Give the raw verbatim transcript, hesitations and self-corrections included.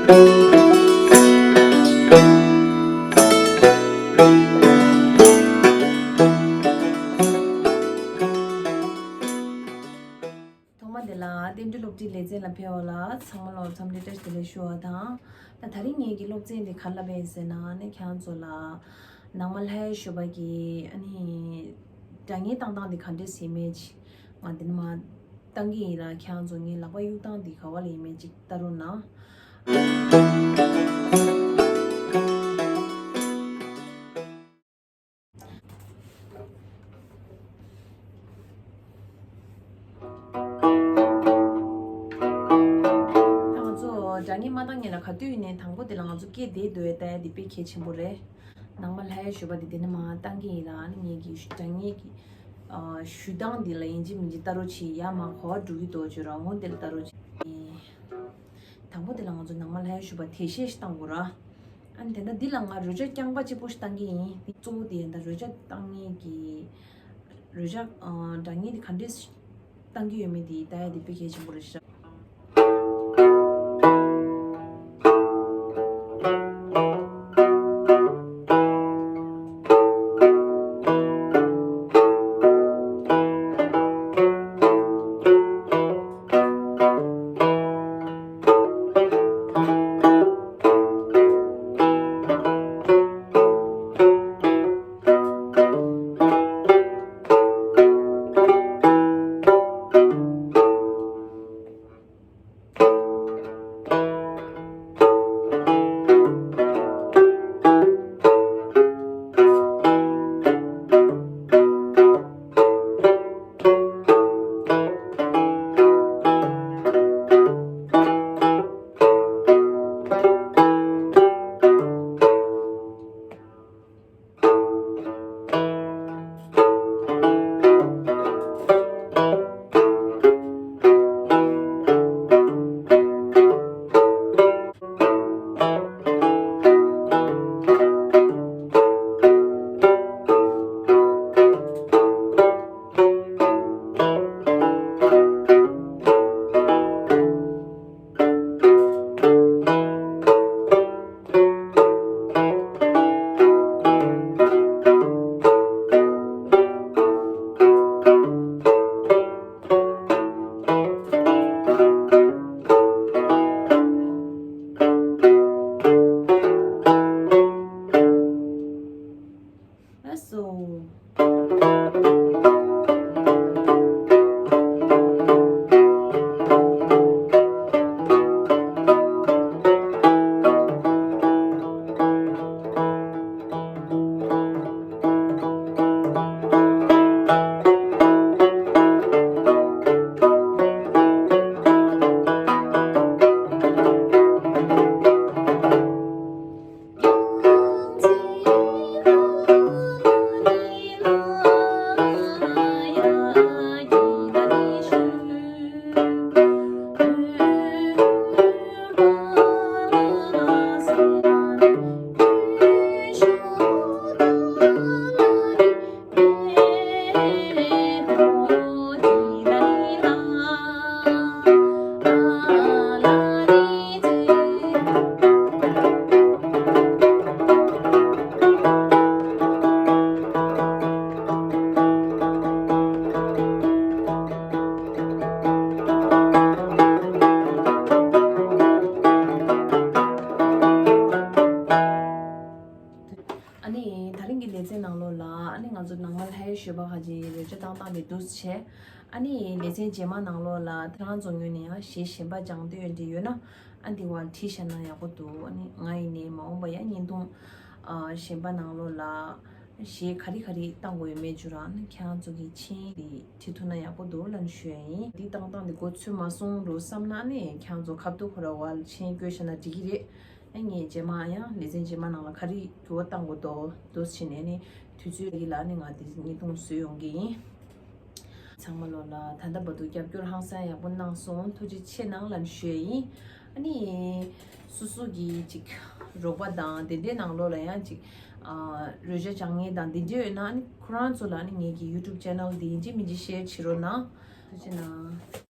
ཐོག་མ་དེ་ལ་བསྟན་འགྲོའི་སློབ་ཁྲིད་ལེ་ཚན་ལ་ཕེབས་པ་ལ་ཚང་མ་ལོ་འཚམས་འདྲི་བཀྲ་ཤིས་བདེ་ལེགས་ཞུ་བ་དང་། ད་དེ་རིང་ངེད་ཀྱི་སློབ་ཚན་འདི་ག་རེ་ལབ་པ་ཡིན་ཟེར་ན་ནི་ཁྱེད་རང་ཚོ་ལ་ནང་མ་ལྷ་ཡི་ཞུ་བ་གི་ཨ་ནི་སྒྲ་སྙན་བཏང་སྟངས་འདི་ག་འདྲས་ཡིན་མིན་ཅིག་ང་འདི་ནས་མར་བཏང་གི་ཡིན་ལ། ཁྱེད་རང་ཚོ་ངའི་ལག་པ་གཡུག་སྟངས་འདི་ག་བ་ལ་ཡིན་མིན་ཅིག་ལྟ་རོགས་གནང་། ད་ང་ཚོ་སྒྲ་སྙན་མ་བཏང་སྔོན་ལ་ག་དུས་ཡིན་ནའི་དང་པོ་དེ་ལ་ང་ཚོ་སྐད་བདེ་འདོད་ལྟ་ཡ་དེ་དཔེ་གལ་ཆེན་པོ་རེད། ནང་མ་ལྷ་ཡི་ཞུ་བ་དེ་དེ་ནས་མར་བཏང་གི་ཡིན་ལ། ཨ་ནི་ངེད་ཀྱི་སྒྲ་སྙན་གྱི་ཨ་ཞུ་སྟངས་འདི་ལ་ཡིན་གཅིག་མིན་གཅིག་ལྟ་རོགས་བྱེད། ཡར་མར་ག་བ་འགྲོ་གི་འདུག་ཅེས་རང་ངོ་དེ་ལ་ལྟ་རོགས་བྱེད། དང་པོ་དེ་ལ་ང་ཚོ་ནང་མ་ལྷ་ཡི་ཞུ་བ་དེ་ཤེས་ཤིག་བཏང་དགོས་ར། ཨ་ནི་དེ་འདྲ་འདི་ལ་ང་རོལ་ཆ་རྐྱང་པ་གཅིག་པོ་ཞིག་བཏང་གི་ཡིན། འདི་གཙོ་བོ་དེ་ཡིན། ད་རོལ་ཆ་བཏང་མཁན་གྱི་རོལ་ཆ་ཨ་སྒྲ་སྙན་དེ་ག་འདྲས་བཏང་གི་ཡོད་མེད་དེ་ལྟ་ཡ་དེ་དཔེ་གལ་ཆེན་པོ་རེད་ཤག་ལགས་སོ། ཨ་ནི་དེ་རིང་གི་ལེ་ཚན་ནང་ལོགས་ལ་ཨ་ནི་ང་ཚོ་ནང་མ་ལྷ་ཡི་ཞུ་བ་ཁ་ཅིག་རོལ་ཆ་བཏང་སྟངས་དེ་འདུག་སེ་བྱས། ཨ་ནི་ལེ་ཚན་རྗེས་མ་ནང་ལོགས་ལ་ཁྱེད་རང་ཚོ་ངོས་ནས་ཡང་གཞས་གཞན་པ་སྦྱང་འདོད་འདྲ་ཡོད་ན་ཨ་འདི་བར་བྲིས་བཞག་ན་ཡག་པོ་འདུག་ཨ་ནི་ང་ཡིན་ནའི་མ་འོངས་པ་ཡང་བརྙན་ཐུང་ཨ་གཞན་པ་ནང་ལོགས་ལ་གཞས་ག་རེ་ག་རེ་བཏང་དགོས་ཡོད་མེད་བརྗོད་རོགས། ཨ་ནི་ཁྱེད་རང་ཚོ་གི་མཆན་དེ་བྲིས་ཐུབ་ན་ཡག་པོ་འདུག་ལབ་ནས་ཞུ་ཡ་ཡིན། འདི་བཏང་སྟངས་དེ་མགོ་ཚོད་མ་སོང་འགྲོ་བསམ་ན་ཨ་ནི་ཁྱེད་རང་ཚོ་ཁ་ཐུག་ཁོ་ར་བར་མཆན་བཀོད་བཞག་ན་འགྲིག་གི་རེད། ཨ་ངས་རྗེས་མ་ཡང་ལེ་ཚན་རྗེས་མ་ནང་ལ་ག་རེ་འགྱུར་བ་གཏང་དགོས་འདུག་འདུག་བྱས་ནས་ནི་དུས་ཚོད་ཡིན་ལ་ནི་ང་དེ་བརྙན་ཐུང་བཟོས་ཡོང་གི་ཡིན། ཚང་མ་ལོ་ལ་ད་ལྟ་བར་དུ་རྒྱབ་སྐྱོར་ཧང་སང་ཡག་པོ་གནང་སོང་། ཐུགས་རྗེ་ཆེ་གནང་ལབ་ཞུ་ཡ་ཡིན། ཨ་ནི་སོ་སོ་གི་ཅིག་རོགས་པ་དང་དེ་འདྲའི་ནང་ལོགས་ལ་ཡང་ཅིག་ཨ་རོལ་ཆ་སྦྱང་མཁན་དང་དེ་འདྲ་ཡོད་ན་ཨ་ནི་ཁོ་རང་ཚོ་ལ་ཨ་ནི་ངེད་ཀྱི་ཡུ་ཊུབ་ཅེ་ནལ་འདི་ཡིན་གཅིག་མིན་གཅིག་ཤེར་བྱེད་རོགས་གནང་། ཐུགས་རྗེ་ཆེ་གནང་།